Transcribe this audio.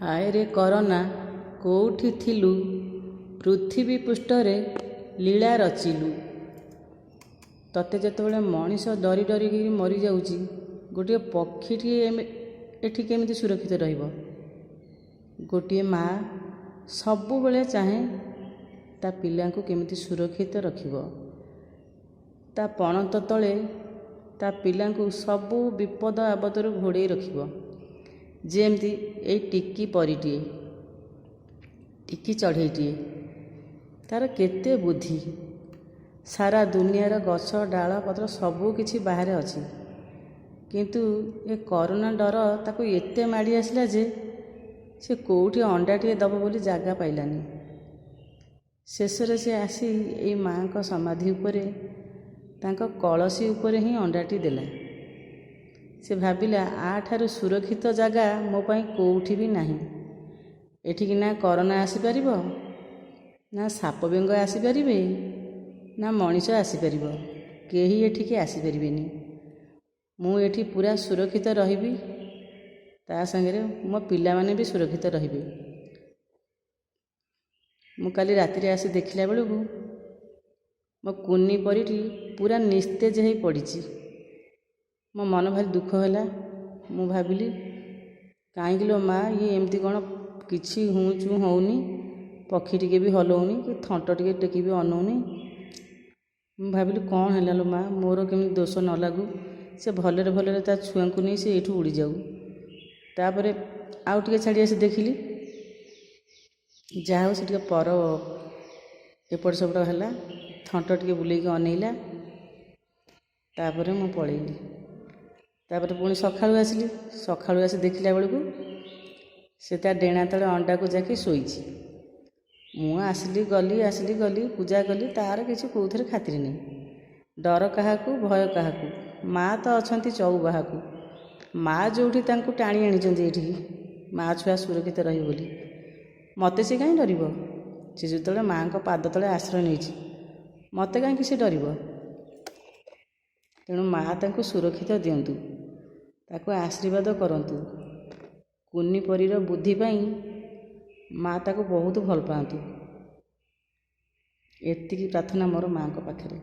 ହାୟରେ corona କେଉଁଠି ଥିଲୁ, ପୃଥିବୀ ପୃଷ୍ଠରେ ଲୀଳା ରଚିଲୁ। ତତେ ଯେତେବେଳେ ମଣିଷ ଡରି ଡରିକିରି ମରିଯାଉଛି, ଗୋଟିଏ ପକ୍ଷୀଟିଏ ଏଠି କେମିତି ସୁରକ୍ଷିତ ରହିବ? ଗୋଟିଏ ମା ସବୁବେଳେ ଚାହେଁ ତା ପିଲାଙ୍କୁ କେମିତି ସୁରକ୍ଷିତ ରଖିବ, ତା ପଣତ ତଳେ ତା ପିଲାଙ୍କୁ ସବୁ ବିପଦ ଆପଦରୁ ଘୋଡ଼େଇ ରଖିବ। ଯେମିତି ଏଇ ଟିକି ପରୀଟିଏ, ଟିକି ଚଢ଼େଇଟିଏ, ତାର କେତେ ବୁଦ୍ଧି। ସାରା ଦୁନିଆର ଗଛ ଡାଳ ପତ୍ର ସବୁ କିଛି ବାହାରେ ଅଛି, କିନ୍ତୁ ଏ କରୋନା ଡର ତାକୁ ଏତେ ମାଡ଼ି ଆସିଲା ଯେ ସେ କେଉଁଠି ଅଣ୍ଡାଟିଏ ଦେବ ବୋଲି ଜାଗା ପାଇଲାନି। ଶେଷରେ ସେ ଆସି ଏଇ ମାଆଙ୍କ ସମାଧି ଉପରେ, ତାଙ୍କ କଳସୀ ଉପରେ ହିଁ ଅଣ୍ଡାଟି ଦେଲା। ସେ ଭାବିଲା, ୟାଠାରୁ ସୁରକ୍ଷିତ ଜାଗା ମୋ ପାଇଁ କେଉଁଠି ବି ନାହିଁ। ଏଠିକି ନା କରୋନା ଆସିପାରିବ, ନା ସାପ ବେଙ୍ଗ ଆସିପାରିବେ, ନା ମଣିଷ ଆସିପାରିବ। କେହି ଏଠିକି ଆସିପାରିବେନି। ମୁଁ ଏଠି ପୁରା ସୁରକ୍ଷିତ ରହିବି, ତା ସାଙ୍ଗରେ ମୋ ପିଲାମାନେ ବି ସୁରକ୍ଷିତ ରହିବେ। ମୁଁ କାଲି ରାତିରେ ଆସି ଦେଖିଲା ବେଳକୁ ମୋ କୁନି ପରୀଟି ପୁରା ନିସ୍ତେଜ ହେଇ ପଡ଼ିଛି। ମୋ ମନ ଭାରି ଦୁଃଖ ହେଲା। ମୁଁ ଭାବିଲି, କାହିଁକି ଲୋ ମା, ଇଏ ଏମିତି କ'ଣ କିଛି ହୁଁ ଚୁଁ ହେଉନି, ପକ୍ଷୀ ଟିକେ ବି ହଲଉନି କି ଥଣ୍ଟ ଟିକେ ଟେକି ବି ଅନଉନି। ମୁଁ ଭାବିଲି, କ'ଣ ହେଲା ଲୋ ମା, ମୋର କେମିତି ଦୋଷ ନ ଲାଗୁ, ସେ ଭଲରେ ଭଲରେ ତା ଛୁଆଙ୍କୁ ନେଇ ସେ ଏଇଠୁ ଉଡ଼ିଯାଉ। ତାପରେ ଆଉ ଟିକେ ଛାଡ଼ି ଆସି ଦେଖିଲି, ଯାହା ହଉ ସେ ଟିକେ ପର ଏପଟ ସେପଟ ହେଲା, ଥଣ୍ଟ ଟିକେ ବୁଲେଇକି ଅନେଇଲା। ତାପରେ ମୁଁ ପଳେଇଲି। ତାପରେ ପୁଣି ସକାଳୁ ଆସିଲି। ସକାଳୁ ଆସି ଦେଖିଲା ବେଳକୁ ସେ ତା ଡେଣା ତଳେ ଅଣ୍ଡାକୁ ଜାକି ଶୋଇଛି। ମୁଁ ଆସିଲି ଗଲି, ଆସିଲି ଗଲି, ପୂଜା କଲି, ତାର କିଛି କେଉଁଥିରେ ଖାତିରି ନାହିଁ। ଡର କାହାକୁ, ଭୟ କାହାକୁ, ମା ତ ଅଛନ୍ତି ଚଉବାହାକୁ। ମା ଯେଉଁଠି ତାଙ୍କୁ ଟାଣି ଆଣିଛନ୍ତି ଏଠିକି, ମା ଛୁଆ ସୁରକ୍ଷିତ ରହିବେ ବୋଲି, ମୋତେ ସେ କାହିଁ ଡରିବ? ସେ ଯେତେବେଳେ ମାଆଙ୍କ ପାଦ ତଳେ ଆଶ୍ରୟ ନେଇଛି, ମୋତେ କାହିଁକି ସେ ଡରିବ? ତେଣୁ ମା ତାଙ୍କୁ ସୁରକ୍ଷିତ ଦିଅନ୍ତୁ, ତାକୁ ଆଶୀର୍ବାଦ କରନ୍ତୁ। କୁନି ପରୀର ବୁଦ୍ଧି ପାଇଁ ମା ତାକୁ ବହୁତ ଭଲ ପାଆନ୍ତୁ। ଏତିକି ପ୍ରାର୍ଥନା ମୋର ମାଆଙ୍କ ପାଖରେ।